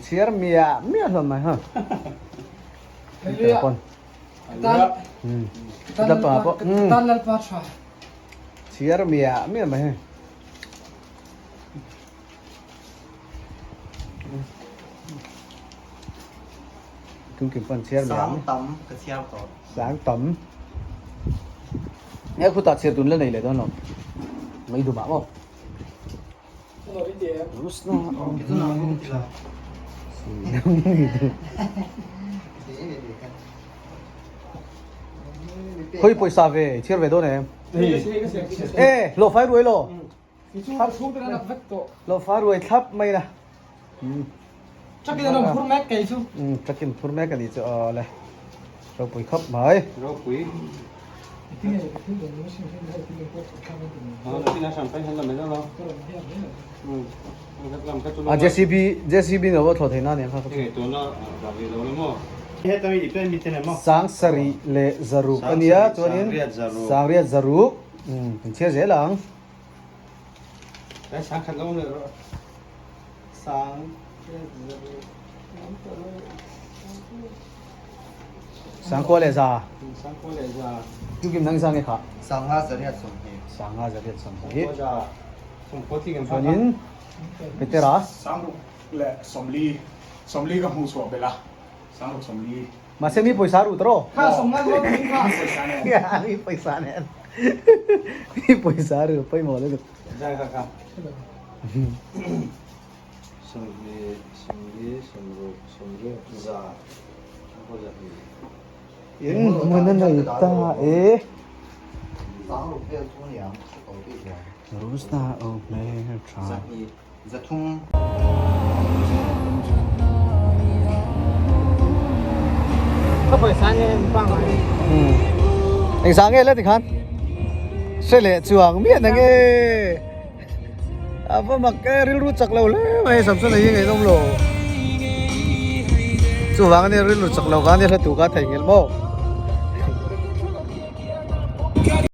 Chhiar miah miah hlawm mai ha. Hallelujah. Lalpa pawh. Tan Lalpa tha. Chhiar miah miah mai hei. Kum kim pan chhiar miah. Sang tam ka chhiar tawh. Sang tam. Nge khutah chhiar tun la nei leh dawn lo. Mai dumah maw. Khawi pawisa ve chhiar ve dawn em? E hlawh fai ruai lo. Hlawh fai ruai thlap mai na. Truck in an phur mek kei chu. Truck in phur mek a ni chu aw le. Ropui khawp mai. Ropui. A JCB JCB no thaw thei na nia kha. Sang sarih leh zaruk a nia chuanin sangriat zaruk kan chhiar zel ang. Sangkua leh za. Sangkua leh za. Tukim nang sang e kha. Sanga zariat sawmhnih. Sanga zariat sawmhnih. Sangkua za. Sawmkua thi kan Chuanin Petera. Sangruk leh sawmli. Sawmli ka hmuh chhuah belh a. Sangruk sawmli. Mahse mi pawisa ruh tawh. Kha sawmnga rual ka ning kha. Pawisa nen. Mi pawisa nen. Mi pawisa ruh pawimawh lutuk. Zai kha kha. Sawmhnih, sawmli, sawmruk, sawmriat, za, sawmkaw zahnih. In hmun a nei ta e. Sangruk vel chu aniang, ka ko bik lo. Rusna o hmel tha. Zahnih, zathum. Ka pawisa nge pangngai. Eng sang nge la tikhan? Hre leh chuang miah na nge. A va mak e, rilru chak lo hle mai Samson a hi ngaihnawm lo. Chuvang ania rilru chak lo kha ania hla tu kha thei nghelh maw.